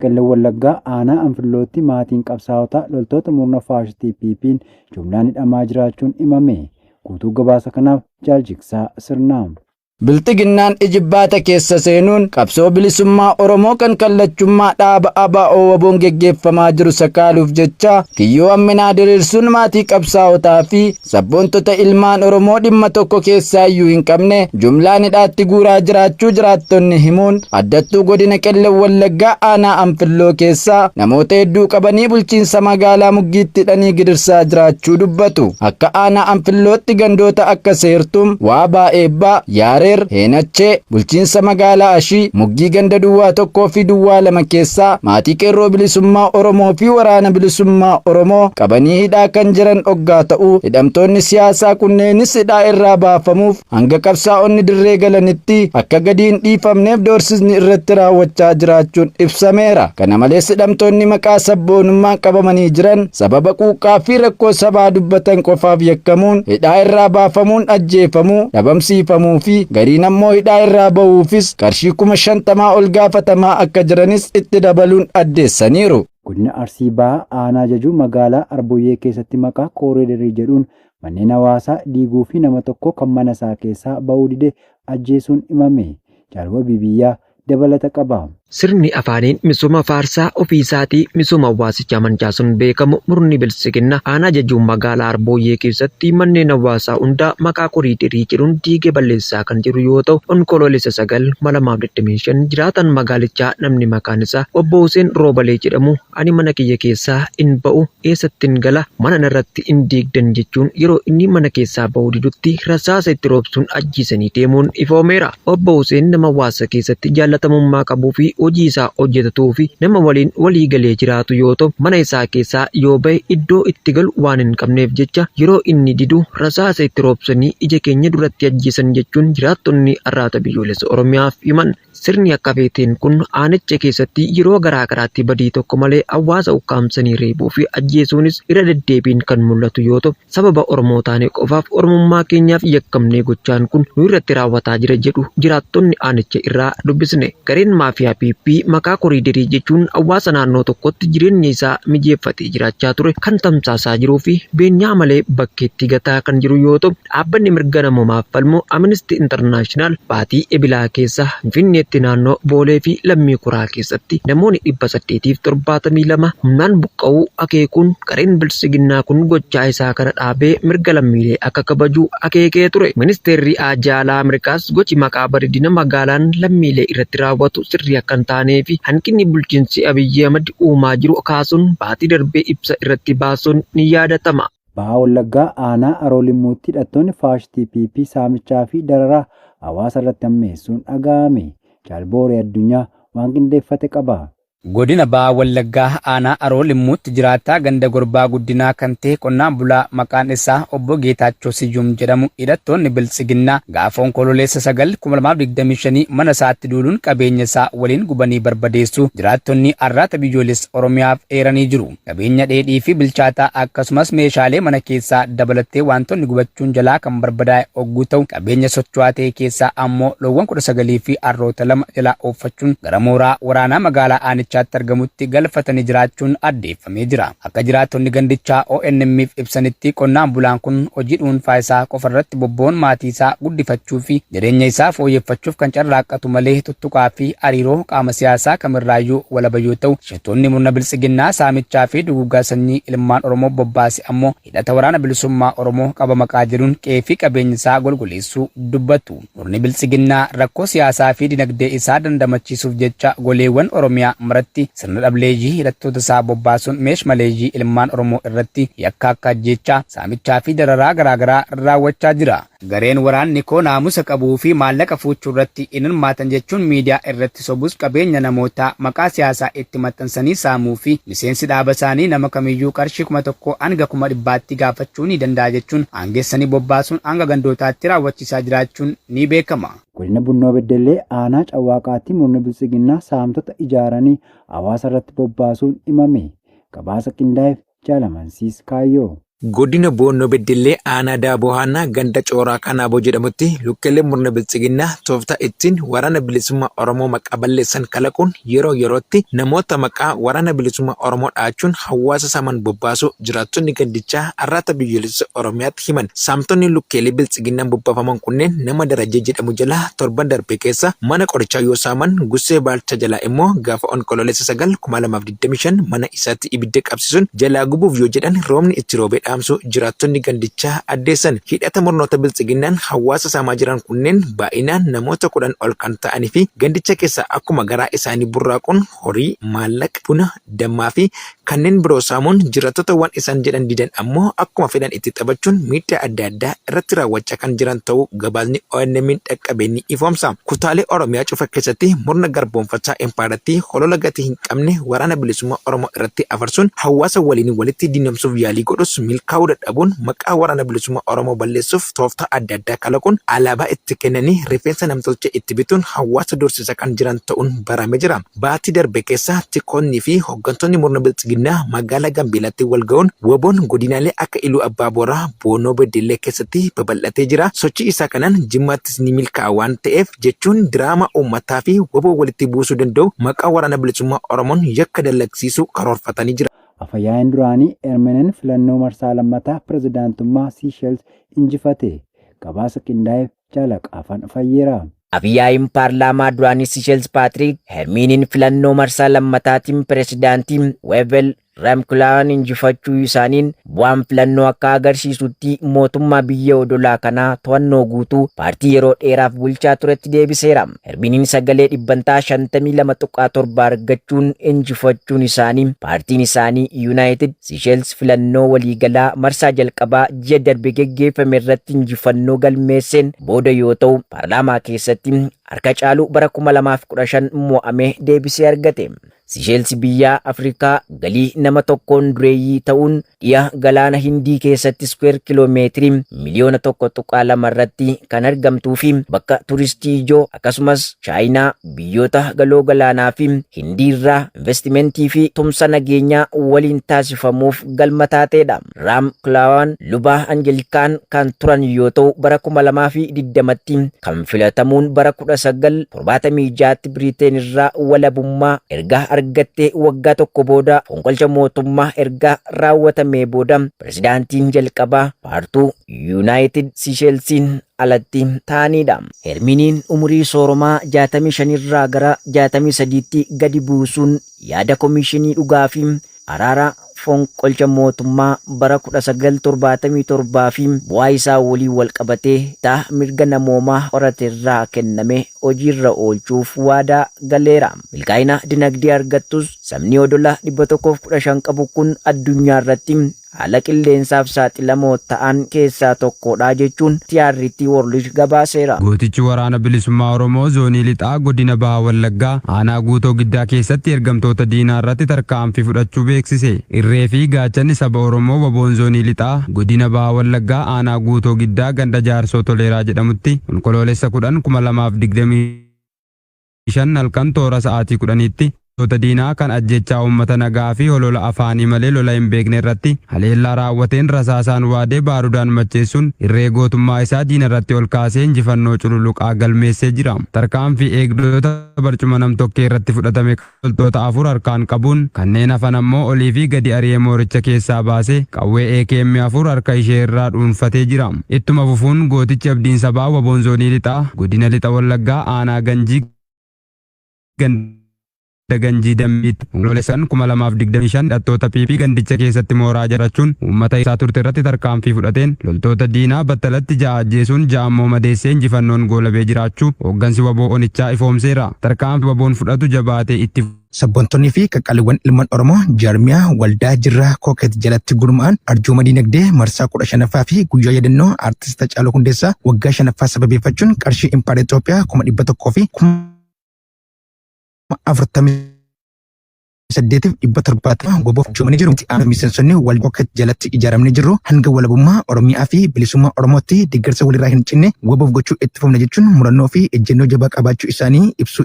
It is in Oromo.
Qellem Wallaggaa aanaa Anfillootti maatiin qabsaa'otaa loltoota murna faashistii PP'n jumlaan hidhamaa jiraachuun himame. Guutuu gabaasa kanaaf Jaal Jigsaa Sirnaa. Bilxiginnaan ijibbaata keessa seenuun qabsoo bilisummaa Oromoo kan kallachummaa dhaaba ABO WBOn geggeeffamaa jiru sakaaluuf jecha kiyyoo hamminaa diriirsuun maatii qabsaa'otaa fi sabboontota ilmaan Oromoo dhimma tokko keessaa iyyuu hin qabne jumlaan hidhaatti guuraa jiraachuu jiraattonni himuun addattuu godina Qellem Wallaggaa aanaa Anfilloo keessaa namoota hedduu qabanii bulchiinsa magaalaa Muggiitti hidhanii gidirsaa jiraachuu dubbatu. Akka aanaa Anfillootti gandoota akka Seertum, Waabaa Eebbaa, Yaareer, Heenachee, bulchiinsa magaalaa Ashii, Muggii ganda duwwaa 1 fi duwwaa 2 keessaa maatii Qeerroo Bilisummaa Oromoo fi Waraana Bilisummaa Oromoo qabanii hidhaa kan jiran oggaa ta'u, hidhamtoonni siyaasaa kunneenis hidhaa irraa baafamuuf hanga qabsaa'onni dirree galanitti akka gadi hin dhiifamneef doorsisni irratti raawwachaa jiraachuun ibsameera. Kana malees hidhamtoonni maqaa sabboonummaan qabamanii jiran sababa quuqqaa fi rakkoo sabaa dubbatan qofaaf yakkamuun hidhaa irraa baafamuun ajjeefamuu, dhabamsiifamuu fi gariin ammoo hidhaa irraa bahuufis qarshii 50,000 ol gaafatamaa akka jiranis itti dabaluun addeessaniiru. Godina Arsii Bahaa Aanaa Jajuu magaalaa Arboyyee keessatti maqaa kooriidarii jedhuun manneen hawaasaa diiguu fi nama tokko kan mana isaa keessaa ba'uu dide ajjeesuun himame. Jaal Wabii Biyyaa dabalata qaba. Sirni afaaniin misooma faarsaa ofii isaatii misooma hawaasichaa mancaasuun beekamu murni Biltsiginna aanaa Jajuu magaalaa Arbooyyee keessatti manneen hawaasaa hundaa maqaa koriiderii jedhuun diigee balleessaa kan jiru yoo ta'u, Onkoloolessa 9, 2025 jiraataan magaalichaa namni maqaan isaa Obbo Huseen Roobalee jedhamu ani mana kiyya keessaa hin ba'u eessattin gala mana narratti hin diigdan jechuun yeroo inni mana keessaa ba'uu didutti rasaasa itti roobsuun ajjeesanii deemuun ifoomeera. Obbo Huseen nama hawaasa keessatti jaallatamummaa qabuu fi hojii isaa hojjetatuu fi nama waliin walii galee jiraatu yoo ta'u mana isaa keessaa yoo ba'e iddoo itti galu waan hin qabneef jecha yeroo inni didu rasaasa itti roobsanii ija keenya duratti ajjeesan jechuun jiraattonni Arraata Biyyoolessa Oromiyaaf himan. Sirni akka feeteen kun aanicha keessatti yeroo garaa garaatti badii tokko malee hawaasa ukkaamsanii reebuu fi ajjeesuunis irra deddeebiin kan mul'atu yoo ta'u, sababa Oromoo taane qofaaf Oromummaa keenyaaf yakkamnee gochaan kun nu irratti raawwataa jira jedhu jiraattonni aanicha irraa dubbisne. Gareen maafiyaa PP maqaa koriiderii jechuun hawaasa naannoo tokkotti jireenya isaa mijeeffatee jiraachaa ture kan tamsaasaa jiruu fi beenyaa malee bakkeetti gataa kan jiru yoo ta'u, Dhaabbanni mirga namoomaaf falmu Amnesty International baatii Ebilaa keessa Finfinneetti naannoo Boolee fi Lammii Kuraa keessatti namoonni 872 humnaan buqqa'uu akeekuun gareen Biltsiginnaa kun gochaa isaa kana dhaabee mirga lammiilee akka kabaju akeekee ture. Ministeerri Haajaa Alaa Ameerikaas gochi maqaa bareedina magaalaan lammiilee irratti raawwatu sirrii akka hin taanee fi hanqinni bulchiinsi Abiyyi Ahmad uumaa jiru kaasuun baatii darbe ibsa irratti baasuun ni yaadatama. Baha Wallaggaa aanaa Haroo Limmuutti hidhattoonni faashistii PP saamichaa fi dararaa hawaasa irratti hammeessuun dhaga'ame. Jaal Booree Addunyaa waan qindeeffate qaba. Godina Baha Wallaggaa aanaa Haroo Limmuutti jiraataa ganda Gorbaa Guddinaa kan ta'e qonnaan bulaa maqaan isaa Obbo Geetaachoo Siyyum jedhamu hidhattoonni Biltsiginnaa gaafa Onkololeessa 9, 2025 mana isaatti duuluun qabeenya isaa waliin gubanii barbadeessuu jiraattonni Arraata Biyyoolessa Oromiyaaf eeranii jiru. Qabeenya dheedhii fi bilchaataa akkasumas meeshaalee mana keessaa dabalattee waantonni gubachuun jalaa kan barbadaa'e ogguu ta'u, qabeenya socho'aa ta'e keessaa ammoo loowwan 19 fi harroota 2 jalaa ooffachuun gara mooraa waraanaa magaalaa aanichaatti argamutti galfatanii jiraachuun addeeffamee jira. Akka jiraattonni gandichaa ONM'f ibsanitti qonnaan bulaan kun hojii dhuunfaa isaa qofarratti bobba'uun maatii isaa guddifachuu fi jireenya isaa fooyyeffachuuf kan carraaqqatu malee tuttuqaa fi hariiroo qaama siyaasaa kamirraayyuu walaba yoo ta'u, Shiftoonni murna Biltsiginnaa saamichaa fi duguuggaa sanyii ilmaan Oromoo bobbaase ammoo hidhata Waraana Bilisummaa Oromoo qaba maqaa jedhuun qe'ee fi qabeenya isaa golgoleessuu dubbatu. Murni Biltsiginnaa rakkoo siyaasaa fi dinagdee isaa dandamachiisuuf jecha goleewwan Oromiyaa maratti sirna dhableeyyii hidhattoota isaa bobbaasuun meesh-maleeyyii ilmaan Oromoo irratti yakka akka ajjeechaa, saamichaa fi dararaa garaagaraa raawwachaa jira. Gareen waraanni koo naamusa qabuu fi maallaqa fuuchuu irratti hin hirmaatan jechuun miidiyaa irratti sobus qabeenya namootaa maqaa siyaasaa itti maxxansanii saamuu fi miseensi dhaaba isaanii nama kamiyyuu qarshii 1000 hanga 100,000tti gaafachuu ni danda'a jechuun aangessanii bobbaasuun hanga gandootaatti raawwachiisaa jiraachuun ni beekama. Godina Bunnoo Beddellee aanaa Cawwaaqaatti murni Biltsiginnaa saamtota ijaaranii hawaasa irratti bobbaasuun himame. Gabaasa qindaa'eef Jaal Amansiis Kaayyoo. Godina Boonnoo Beddellee aanaa Daaboo Haannaa ganda Cooraa Kanaaboo jedhamutti lukkeeleen murna biltsiginnaa tooftaa ittiin waraana bilisummaa Oromoo maqaa balleessan kalaquun yeroo yerootti namoota maqaa waraana bilisummaa Oromoo dha'achuun hawaasa saaman bobbaasuu jiraattonni gandichaa Arraata Biyyoolessa Oromiyaatti himan. Saamtonni lukkeelee biltsiginnaan bobbaafaman kunneen nama Darajjee jedhamu jalaa torban darbe keessa mana qorichaa yoo saaman, Gussee Baalchaa jalaa immoo gaafa Onkoloolessa 9, 2025 mana isaatti ibidda qabsiisuun jalaa gubuuf yoo jedhan roobni itti roobee dhaamsuu jiraattonni gandichaa addeessan. Hidhata murnoota biltsiginnaan hawaasa saamaa jiran kunneen baay'inaan namoota 10 ol kan ta'anii fi gandicha keessa akkuma garaa isaanii burraaquun horii, maallaqa, buna, dammaa fi kanneen biroo saamuun jiraattota waan isaan jedhan didan ammoo akkuma fedhan itti taphachuun miidhaa adda addaa irratti raawwachaa kan jiran ta'uu gabaasni ONM'n dhaqqabe ni ifoomsa. Kutaalee Oromiyaa cufa keessatti murna garboomfataa impaayerattii holola gatii hin qabne Waraana Bilisummaa Oromoo irratti afarsuun hawaasa waliin walitti diinomsuuf yaalii godhus milkaa'uu dadhabuun maqaa Waraana Bilisummaa Oromoo balleessuuf tooftaa adda addaa kalaquun alaabaa itti kennanii rifeensa namtolchee itti bituun hawaasa doorsisa kan jiran ta'uun barame jira. Baatii darbe keessa tikoonnii fi hoggantoonni murna Biltsiginnaa magaalaa Gambeelaatti wal ga'uun WBOn godinaalee akka Iluu Abbaa Booraa, Boonoo Beddellee keessatti babal'atee jira. Sochii isaa kanaan Jimmaattis ni milkaa'a waan ta'eef jechuun diraamaa uummataa fi wbo walitti buusuu danda'u maqaa Waraana Bilisummaa Oromoon yakka dalagsiisuu karoorfatanii jiran. Afa-yaa'iin duraanii Ermenen filannoo marsaa lammataa pirezidaantummaa Siishels injifate. Gabaasa qindaa'eef Jaal Haqaafan Fayyeeraa. Af-yaa'iin paarlaamaa duraanii Sisheels Paatiriik Hermiiniin filannoo marsaa lammataatiin piresidaantii Wevel Ramkulaawaan injifachuu isaaniin bu'aan filannoo akka agarsiisutti mootummaa biyya odolaa kanaa to'annoo guutuu paartii yeroo dheeraaf bulchaa turetti deebiseera. Hermiiniin sagalee dhibbantaa 52.7 argachuun injifachuun isaanii paartiin isaanii Yuunaayitid Sisheels filannoo waliigalaa marsaa jalqabaa ji'a darbe geggeeffame irratti injifannoo galmeesseen booda yoo ta'u, paarlaamaa keessatti harka caalu bara 2015 mo'ame deebisee argate. Sisheelsi biyyaa Afrikaa galii nama tokkoon dureeyyii ta'uun dhiya galaana Hindii keessatti iskuweer kiloomeetirii miliyoona 1.2 irratti kan argamtuu fi bakka turistii ijoo akkasumas Chaayinaa, biyyoota Galoo Galaanaa fi Hindiirraa investimentii fi tumsa nageenyaa waliin taasifamuuf galma taateedha. Raam Klaawaan luba Angilikaan kan turan yoo ta'u bara 2020tti kan filatamuun bara 1976tti Biriteen irraa walabummaa erga argattee waggaa tokko booda fonqolcha mootummaa erga raawwatamee booda pirezidaantiin jalqabaa paartuu Yuunaayitid Siisheelsiin alatti ta'aniidha. Herminiin umurii sooromaa 65 irraa gara 63tti gadi buusuun yaada Komishinii Dhugaa fi Araaraa fonqolcha mootummaa bara 1977 fi bu'aa isaa waliin walqabatee taa mirga namoomaa qorate irraa kenname hojiirra oolchuuf waadaa galeera. Milkaa'ina dinagdee argattus sabni odola 115 qabu kun addunyaarratti haala qilleensaaf saaxilamoo ta'an keessaa tokkodha jechuun TRT World gabaaseera. Gootichi Waraana Bilisummaa Oromoo Zoonii Lixaa Godina Baha Wallaggaa Aanaa Guutoo Giddaa keessatti ergamtoota diinaa irratti tarkaanfii fudhachuu beeksise. Irree fi gaachanni saba Oromoo wbo Zoonii Lixaa Godina Baha Wallaggaa Aanaa Guutoo Giddaa ganda Jaarsoo Toleeraa jedhamutti Onkoloolessa 10, 2025 halkan toora sa'aatii 10tti loltoota diinaa kan ajjeechaa uummata nagaa fi holola afaanii malee lola hin beekne irratti haleellaa raawwateen rasaasaan waadee baarudaan macheessuun irree gootummaa isaa diina irratti ol kaasee injifannoo cululuqaa galmeessee jira. Tarkaanfii eegdota barcuma nam-tokkee irratti fudhatame loltoota 4 harkaan qabuun kanneen hafan ammoo olii fi gadi ari'ee mooricha keessaa baasee qawwee AKM 4 harka ishee irraa dhuunfatee jira. Ittuma fufuun gootichi Abdiin Sabaa wbo Zoonii Lixaa Godina Lixa Wallaggaa Aanaa Ganjii Ganda Ganjii Dambiitti Onkoloolessa 5, 2025 hidhattoota PP gandicha keessatti mooraa ijaarrachuun uummata hiraarsaa turte irratti tarkaanfii fudhateen loltoota diinaa battalatti 6 ajjeesuun 6 ammoo madeessee injifannoon goolabee jiraachuu hooggansi wbo onichaa ifoomseera. Tarkaanfii WBOn fudhatu jabaatee itti. Sabboontonnii fi qaqqaaliwwan ilman Oromoo jaarmiyaa Waldaa Jirraa Kooket jalatti gurma'an arjooma diinagdee marsaa 15ffaa fi guyyaa yadannoo Aartist Hacaaluu Hundeessaa waggaa 5ffaa sababeeffachuun qarshii Impaayera Itoophiyaa 100,000 fi 48,770 wbo arjoomanii jiru. Itti aanuun miseensonni Waldaa Kooket jalatti ijaaramnee jirru hanga walabummaa Oromiyaa fi bilisummaa Oromootti deeggarsa walirraa hin cinne WBOf gochuu itti fufna jechuun murannoo fi ejjennoo jabaa qabaachuu isaanii ibsuu.